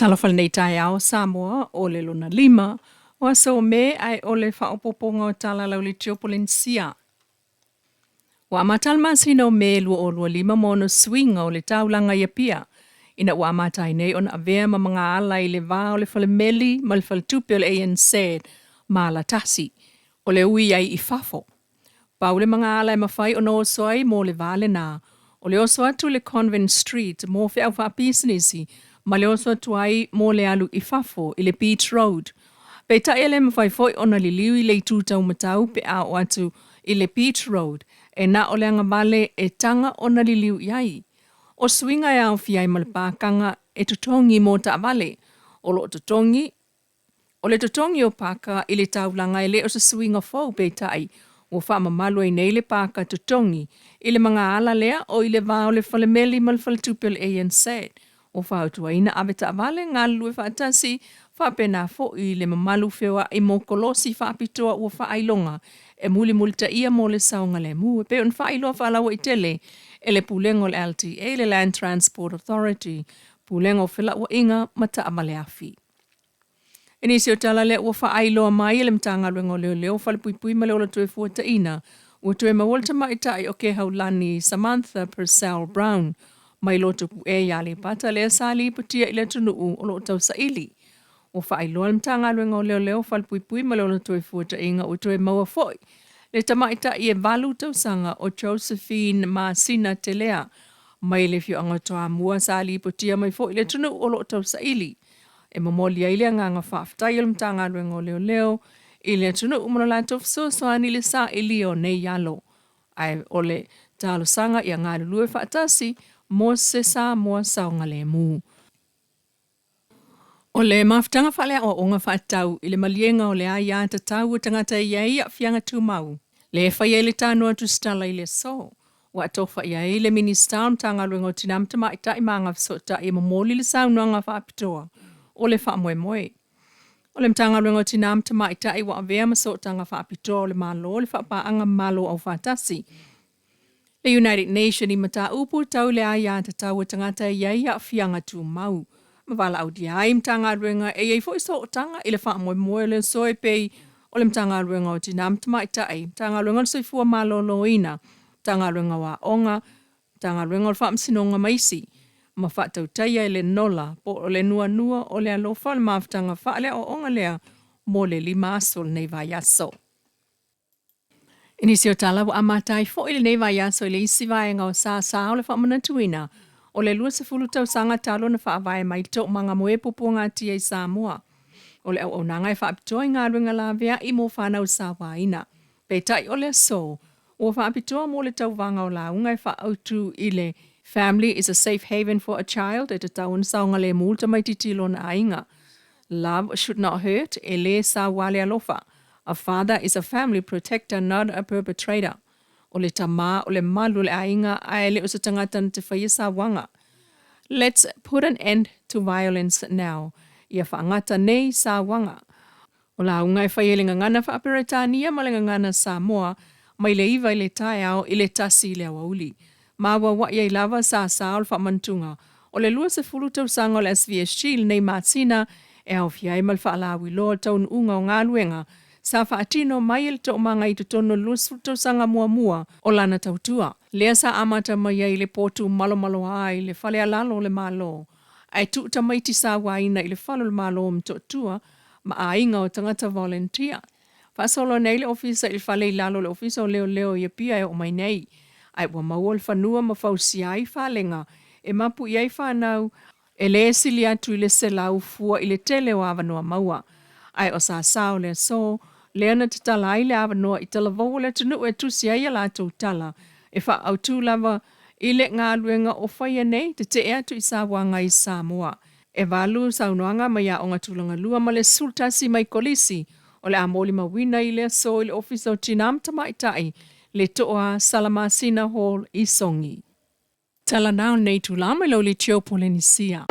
Talofa lenei taeao Samoa o le lona lima o aso o Me ae o le faaopoopoga o tala lau Litio Polenisia. Ua amata le masina o Me 2025 ma ona suiga o le taulaga i Apia, ina ua amata ai nei ona avea ma magaala i le va o le falemeli ma le faletupe o le ANZ ma alatasi, o le ui ai i fafo. Pau le magaala e mafai ona oso ai mo le va lena, o le oso atu i le Convent Street mo feau faapisinisi ma le oso atu ai mo le alu i fafo i le Beach Road. Peitai e le mafai foi ona liliu i le itu taumatau pe a oo atu i le Beach Road, e na o le agavale e taga ona liliu i ai. O suiga e aofia ai ma le pakaga e totogi mo taavale, o lo o totogi O le totogi o paka i le taulaga e le o se suiga fou peitai ua faamamalu ai nei le paka totogi i le magaala lea o i le va o le falemeli ma le faletupe o le ANZ. Ua fautuaina avetaavale galulue faatasi faapena foi le mamalu feoai mo kolosi faapitoa ua faailoga e mulimulitaia mo le saogalemu e pei ona faailoa faalauaitele e le Pulega o le LTA, le Land Transport Authority, Pulega o Felauaiga ma Taavale Afi. I nisi o tala lea ua faailoa mai e le Matagaluega o Leoleo, Falepuipui ma le Ola Toefuataina, ua toe maua le tamaitai o Kehaulani Samantha Purcell Brown mai Lotopue i Aleipata lea sa lipotia i le atunuu o lo o tausaili. Ua faailoa le Matagaluega o Leoleo, Falepuipui ma le Ola Toefuataina ua toe maua foi le tamaitai e 8 tausaga o Josephine Masina Telea mai le afioaga o Toamua sa lipotia mai foi i le atunuu o lo o tausaili. E momoli ai le agaga faafetai o le Matagaluega o Leoleo i le atunuu ma lo latou fesoasoani i le sailia o nei alo, ae o le talosaga ia galulue faatasi mo se Samoa saogalemu. O le mafutaga faaleaoaoga faatatau i le maliega o le aia tatau a tagata e i ai aafiaga tumau, lea e fai ai le tanoa tusitala i le aso, Ua atofa i ai le Minisita o le Matagaluega o Tina ma Tamaitai ma Agafesootai e momoli le saunoaga faapitoa o le faamoemoe. O le Matagaluega o Tina ma Tamaitai ua avea ma sootaga faapitoa o le Malo i le faapaaga Malo Aufaatasi, le United Nation i mataupu tau i le aiatatau a tagata e i ai aafiaga tumau, ma valaaulia ai Matagaluega e i ai foi sootaga i le faamoemoe o le aso e pei o le Matagaluega o Tina ma Tamaitai, Matagaluega o le Soifua Maloloina, Matagaluega o Aoga, Matagaluega o le Faamasinoga ma isi, ma faatautaia e le Nola po o le Nuanua o le Alofa o le mafutaga faaleaoaoga lea mo le 5 aso o lenei vaiaso. I nisi o tala ua amata ai foi lenei vaiaso i le isi vaega o Sasa o le faamanatuina o le 20 tausaga talu ona faavae mai le Toomaga Moe Puapuagatia i Samoa. O le auaunaga e faapitoa i galuega laveai mo fanau sauaina. Peitai o le aso, ua faapitoa mo le tauvaga o lauga e faaautu i le Family is a safe haven for a child e tatau ona saogalemu le tamaitiiti i lona aiga. Love should not hurt, e lē saua le alofa. A father is a family protector not a perpetrator. O le tama o le malu o le aiga ae le o se tagata na te faia sauaga. Let's put an end to violence now. Ia faagata nei sauaga. O lauga e fai ai le gagana faa-Peretania ma le gagana Samoa mai le 9 i le taeao i le 1 i le aoauli. Ma auaua'i ai lava sa sa o le faamanatuga o le 20 tausaga o le SVSG i lenei masina e aofia ai ma le faalauiloa o le taunuuga o galuega sa faatino mai e le toomaga i totonu o le 20 tausaga muamua o lana tautua. Lea sa amata mai ai le potu malomaloa i le fale alalo o le Malo ae tuu tamaiti sauaina i le fale o le Malo o Motootua ma aiga o tagata volunteer. Faasolo nei le ofisa i le fale i lalo o le Ofisa o Leoleo i Apia e oo mai nei, ae ua maua le fanua ma fausia ai falega e mapu i ai fanau e le sili atu i le 100 fua i le tele o avanoa maua. Ae o Sasa o le aso lea na tatala ai le avanoa i talavou o le atunuu e tusi ai a latou tala e faaautu lava i le galuega o faia nei tetee atu i sauaga i Samoa. E 8 saunoaga mai aoga tulaga lua ma le 11 mai kolisi o le a molimauina i le aso i le Ofisa o Tina ma Tamaitai le Toa Salamasina Hall i Sogi. Tala na o lenei itula mai lau Litio Polenisia.